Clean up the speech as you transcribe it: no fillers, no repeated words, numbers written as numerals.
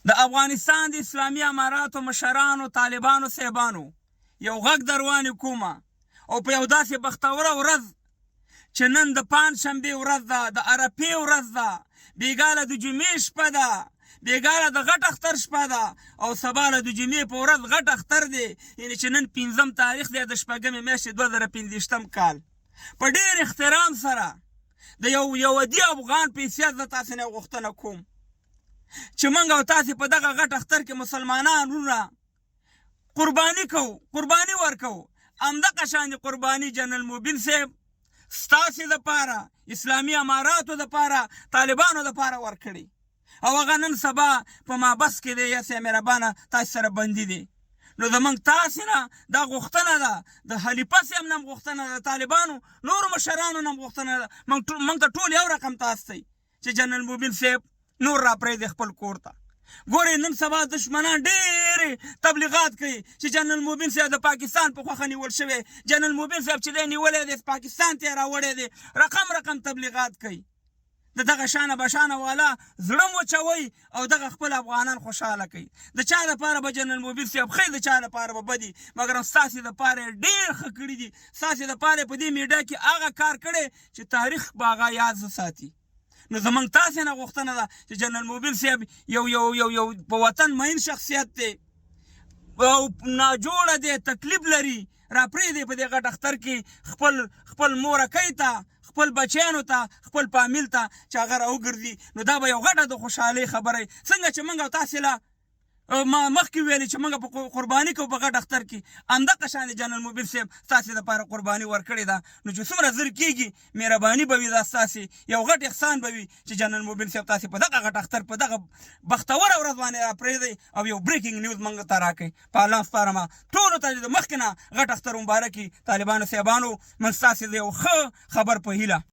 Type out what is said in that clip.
د افغانستان د اسلامي اماراتو مشرانو طالبانو صاحبانو یو غږ دروانې کومه او په یو داسې بختوره ورځ چې نن د پنجشنبې ورځ ده، د عرفې ورځ ده، بیګاله د جمعې شپه ده، بیګاله د غټ اختر شپه ده او سبا له د جمعې په ورځ غټ اختر دی، یعنې چې نن پنځم تاریخ دی د شپږمې میاشتې 2025 کال. په ډېر احترام سره د یو یو عادي افغان په حیثیت زه تاسې نه غوښتنه کوم چې موږ او تاسې په دغه غټ اختر کې مسلمانان وروڼه قرباني کوو، قرباني ورکوو. همدغه شان دې قرباني جنرال مبین صاحب ستاسې دپاره، اسلامي اماراتو دپاره، طالبانو دپاره ورکړي او هغه نن سبا په مابس کې دی، یا سه مهربانه تاسې سره بندي دی. نو زمونږ تاسې نه دا غوښتنه ده، د خلیفه صاحب نه هم غوښتنه ده، طالبانو نورو مشرانو نه هم غوښتنه ده، مونږ ته ټول یو رقم تاسو ته چې جنرال مبین صاحب نور را پرېږدي خپل کور ته. ګورئ نن سبا دشمنان ډېر تبلیغات کوي چې جنرال مبین صاحب د پاکستان په خوښه نیول شوی، جنرال مبین صاحب چې دی نیولی دی پاکستان ته یې راوړی دی، رقم رقم تبلیغات کوي. د دغه شانه بشانه والا زړه مو چوئ او دغه خپل افغانان خوشحاله کوي. د چا لپاره به جنرال مبین صاحب ښه، د چا لپاره به بدي، مګر ستاسې لپاره یې ډېر ښه کړي دي. ستاسې لپاره یې په دې میډیا کې هغه کار کړی چې تاریخ به هغه یاد ساتي. نو زمونږ تاسې نه غوښتنه ده چې جنرال مبین صاحب یو یو یو یو په وطن مین شخصیت دی او ناجوړه دی، تکلیف لري، را پرېږدئ په دې غټ اختر کې خپل خپل مورکۍ ته، خپل بچیانو ته، خپل فامیل ته چې هغه راوګرځي. نو دا به یو غټه د خوشحالۍ خبره وي. څنګه چې موږ او تاسې له ما مخکې ویلي چې موږ په قرباني کوو په غټ اختر کې، همدغه شان جنرال مبین صاحب ستاسې دپاره قرباني ورکړې ده. نو چې څومره زر کېږي مهرباني به وي، دا ستاسې یو غټ احسان به وي چې جنرال مبین صاحب تاسې په دغه غټ اختر په دغه بختوره ورځ باندې راپرېږدئ او یو بریکینګ نیوز موږ ته راکړئ. په الله سپارم ټولو ته د مخکې نه غټ اختر مبارک وي. طالبانو صاحبانو، موږ ستاسې د یو ښه خبر په هیله.